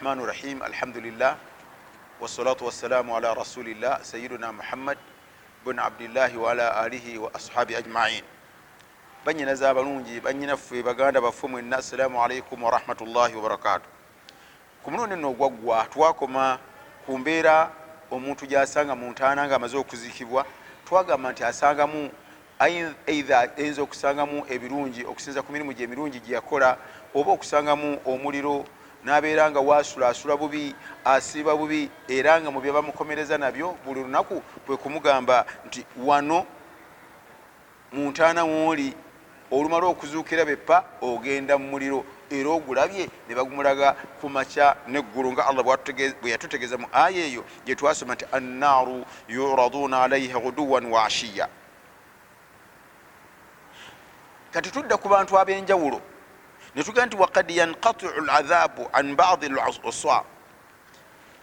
Rahmani rahim. Alhamdulillah, wassalatu wassalamu ala rasulillah sayiduna Muhammad bun Abdillahi waala alihi wa ashabi ajmain. Banyinaze abalungi, banyinaffe, baganda baffe mwenna, assalamu alaikum warahmatullahi wabarakatu. Ku mulundi nno ogwaggwa twakoma ku mbeera omuntu gyasanga mu ntaana nga amaze okuziikibwa. Twagamba nti asangamu either ayinza okusangamu ebirungi okusinza ku mirimu gye emirungi gye yakola, oba okusangamu omuliro n'abeera nga waasula asula bubi, asiiba bubi, era nga mu bye bamukomereza nabyo buli lunaku kwe kumugamba nti wano mu ntaana wooli, olumala okuzuukira beppa ogenda mu muliro, era ogulabye ne bagumulaga ku makya neggulu, nga Allah bwe yatutegeeza mu aya eyo gye twasoma nti annaaru yuraduuna alaiha guduwan wa ashiya. Kati tudda ku bantu ab'enjawulo ne tugamba nti wakad yankatiu ladhabu an badi lusa,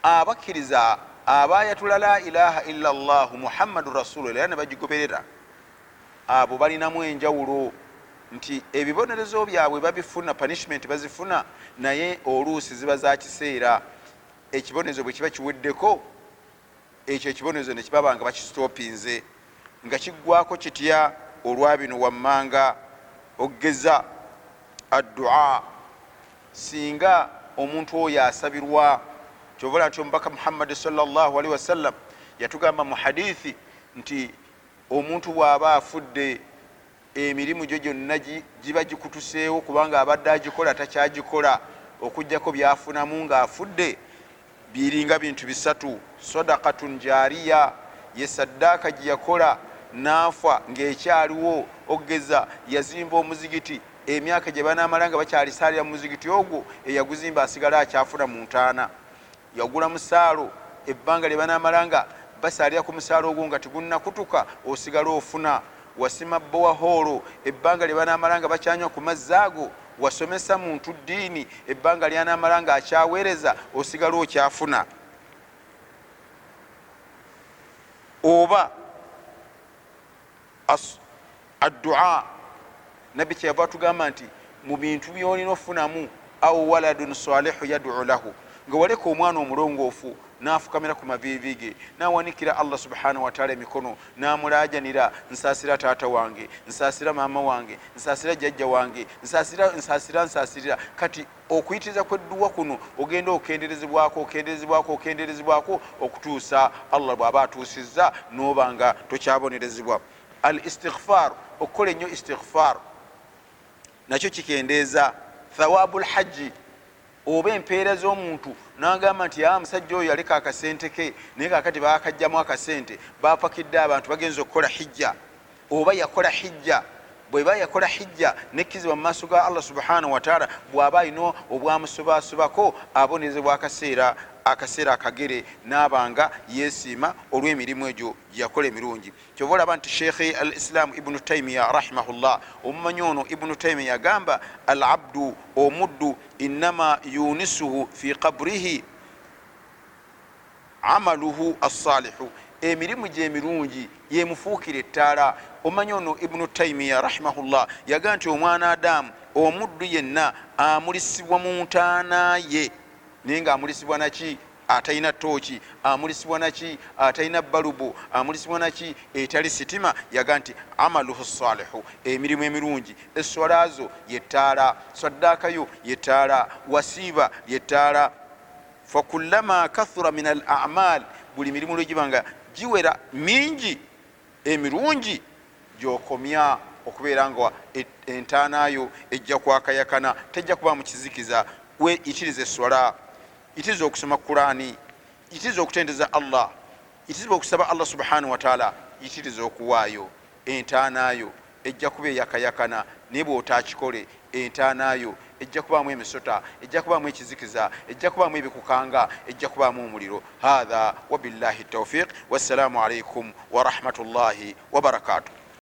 abakkiriza abayatula la ilaha illa llahu Muhammadu rasulullah era ne bagigoberera, abo balinamu enjawulo nti ebibonerezo byabwe babifuna, punishment bazifuna, naye oluusi ziba za kiseera. Ekibonerezo bwe kiba kiweddeko, ekyo ekibonerezo ne kibaba nga bakistopinze nga kiggwako kitya? Olwa bino wammanga, okugeza addua, singa omuntu oyo asabirwa. Kyovola nti omubaka Muhammadi salllahalihi wasallam yatugamba mu hadithi nti omuntu bw'aba afudde, emirimu gyo gyonna giba gikutuseewo, kubanga abadde agikola takyagikola, okugjako byafunamu ng'afudde biringa bintu bisatu: sadakatun jariya, ye saddaaka gye yakola n'afa ng'ekyaliwo, okugeza yazimba omuzigiti, emyaka gye banaamala nga bakyalisaalira mu muzigiti ogwo, eyaguzimba asigala akyafuna mu ntaana. Yagula musaalo, ebbanga lye banaamala nga basaalira ku musaalo ogwo nga tegunnakutuka, osigala ofuna. Wasima bowahoolo, ebbanga lye banaamala nga bakyanywa ku mazzi ago. Wasomesa muntu ddiini, ebbanga lyanaamala nga akyaweereza, osigala okyafuna. Oba addua, nabbi kyeyava atugamba nti mu bintu byolina ofunamu, au waladun salihu yaduu lahu, nga waleka omwana omulongoofu n'afukamira ku maviivi ge n'awanikira Allah subhanahu wataala emikono n'amulaajanira: nsaasira taata wange, nsaasira maama wange, nsaasira jjajja wange, nsaasira, nsaasira, nsaasirira. Kati okuyitiriza kwedduwa kuno ogenda okenderezebwako, okenderezebwako, okenderezebwako, okutuusa Allah bw'aba atuusizza n'oba nga tokyabonerezebwa. Al istighfar, okukola ennyo istighfar nakyo kikendeeza. Thawabu lhajji, oba empeera z'omuntu, nagamba nti a musajja oyo yaleka akasente ke, naye kakati bakajjamu akasente, bapakidde abantu bagenza okukola hijja, oba yakola hijja. Bweba yakola hijja nekkizibwa mu maaso ga Allah subhanahu wataala, bw'aba alina obwamusobasobako, abonerezebwa akaseera akagere, n'aba nga yeesiima olw'emirimu egyo gyeyakola emirungi. Kyova olaba nti Sheikhi al Islaamu Ibunu Taimiya rahimahullah, omumanyi ono Ibunu Taimiya, yagamba al abdu, omuddu, innama yunisuhu fi kabrihi amaluhu assalihu, emirimu gye emirungi yemufuukira ettaala. Omanyi ono Ibunu Taimiya rahimahullah yagamba nti omwana Adamu, omuddu yenna amulisibwa mu ntaana ye, naye nga amulisibwa naki atalina tooki? Amulisibwa naki atalina balubu? Amulisibwa naki etali sitima? Yaga nti amaluhu salihu, emirimu emirungi, eswala zo yettaala, saddaakayo yettaala, wasiiba yettaala. Fakullama kathura min al amal, buli mirimu lwegiba nga giwera mingi emirungi, gyokomya okubeera nga entaanayo ejja kwakayakana, tejja kuba mu kizikiza. We yitiriza eswala, yitiriza okusoma Kurani, yitiriza okutendeza Allah, yitiriza okusaba Allah subhanahu wataala, yitiriza okuwaayo, entaanayo ejja kuba eyakayakana. Naye bw'otaakikole, entaanayo ejja kubaamu emisota, ejja kubaamu ekizikiza, ejja kubaamu ebikukanga, ejja kubaamu omuliro. Hatha wabillahi taufiq, wassalaamu alaikum warahmatullahi wabarakatuh.